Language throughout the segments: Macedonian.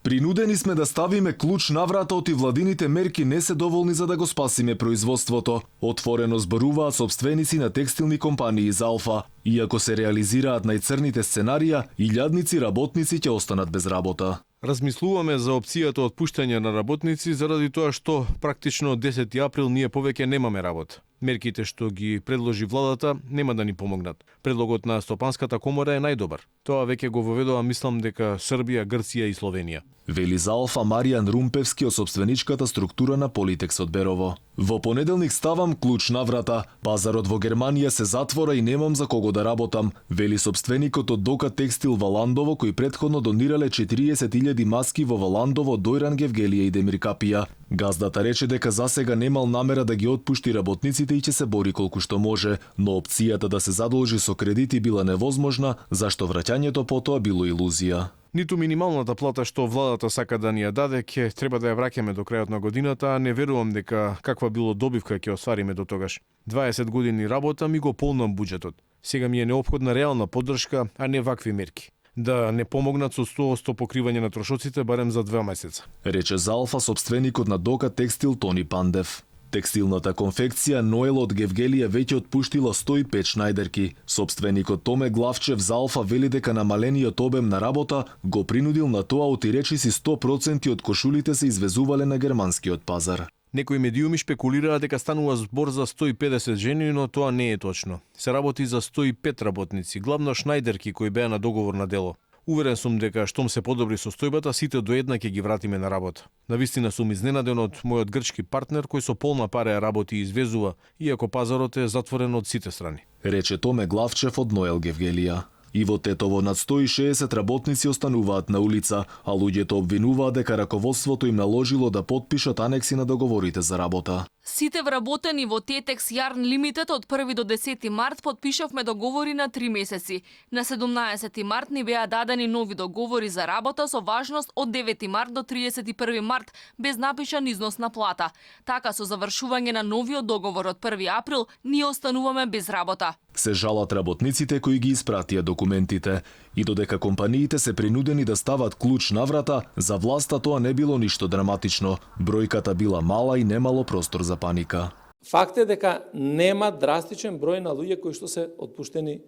Принудени сме да ставиме клуч на вратот и владините мерки не се доволни за да го спасиме производството. Отворено зборуваат сопственици на текстилни компании из Алфа. Иако се реализираат најцрните сценарија, илјадници работници ќе останат без работа. Размислуваме за опцијата отпуштање на работници заради тоа што практично од 10 април ние повеќе немаме работа. Мерките што ги предложи владата нема да ни помогнат. Предлогот на Стопанската комора е најдобар. Тоа веќе го воведува, мислам дека Србија, Грција и Словенија. Вели за Алфа Маријан Румпевски од сопственичката структура на Политекс од Берово. Во понеделник ставам клуч на врата. Пазарот во Германија се затвора и немам за кого да работам, вели сопственикот од Дока Текстил Валандово, кој претходно донирале 40.000 маски во Валандово, Дојран Гевгелија и Демир Капија. Газдата рече дека засега немал намера да ги отпушти работниците и ќе се бори колку што може, но опцијата да се задолжи со кредити била невозможна, зашто враќањето потоа било илузија. Ниту минималната плата што владата сака да ни ја даде, ќе треба да ја враќаме до крајот на годината, а не верувам дека каква било добивка ќе оствариме до тогаш. 20 години работам и го полнам буџетот. Сега ми е неопходна реална поддршка, а не вакви мерки. Да не помогнат со 100% покривање на трошоците барем за 2 месеца. Рече за Алфа сопственикот на Дока Текстил Тони Пандев. Текстилната конфекција Ноел од Гевгелија веќе отпуштила 105 шнајдерки. Сопственикот Томе Главчев за Алфа вели дека намалениот обем на работа го принудил на тоа оти речиси 100% од кошулите се извезувале на германскиот пазар. Некои медиуми шпекулираат дека станува збор за 150 жени, но тоа не е точно. Се работи за 105 работници, главно шнајдерки кои беа на договор на дело. Уверен сум дека штом се подобри состојбата, сите до една ќе ги вратиме на работа. Навистина сум изненаден од мојот грчки партнер кој со полна пареја работи и извезува, иако пазарот е затворен од сите страни. Рече Томе Главчев од Ноел Гевгелија. И во Тетово над 160 работници остануваат на улица, а луѓето обвинуваат дека раководството им наложило да потпишат анекси на договорите за работа. Сите вработени во Тетекс Јарн Лимитед од 1 до 10 март подпишавме договори на 3 месеци. На 17 март ни беа дадени нови договори за работа со важност од 9 март до 31 март, без напишан износ на плата. Така со завршување на новиот договор од 1 април, ние остануваме без работа. Се жалат работниците кои ги испратија документите и додека компаниите се принудени да стават клуч на врата, за власта тоа не било ништо драматично. Бројката била мала и немало простор за паника. Факт е дека нема драстичен број на луѓе кои што се отпуштени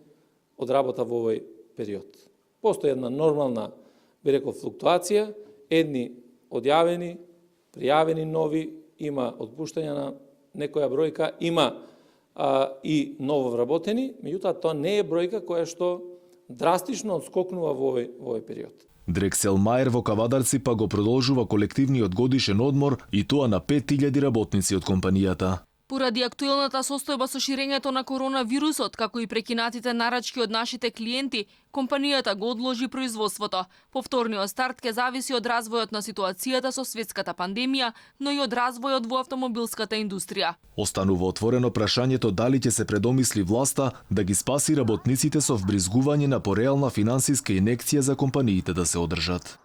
од работа во овој период. Постои една нормална, би рекол, флуктуација, едни одјавени, пријавени нови, има отпуштања на некоја бројка, има и ново вработени, меѓутоа тоа не е бројка која што драстично отскокнува во овој период. Дрексел Мајер во Кавадарци па го продолжува колективниот годишен одмор и тоа на 5000 работници од компанијата. Поради актуелната состојба со ширењето на коронавирусот, како и прекинатите нарачки од нашите клиенти, компанијата го одложи производството. Повторниот старт ќе зависи од развојот на ситуацијата со светската пандемија, но и од развојот во автомобилската индустрија. Останува отворено прашањето дали ќе се предомисли власта да ги спаси работниците со вбризгување на пореална финансиска инекција за компаниите да се одржат.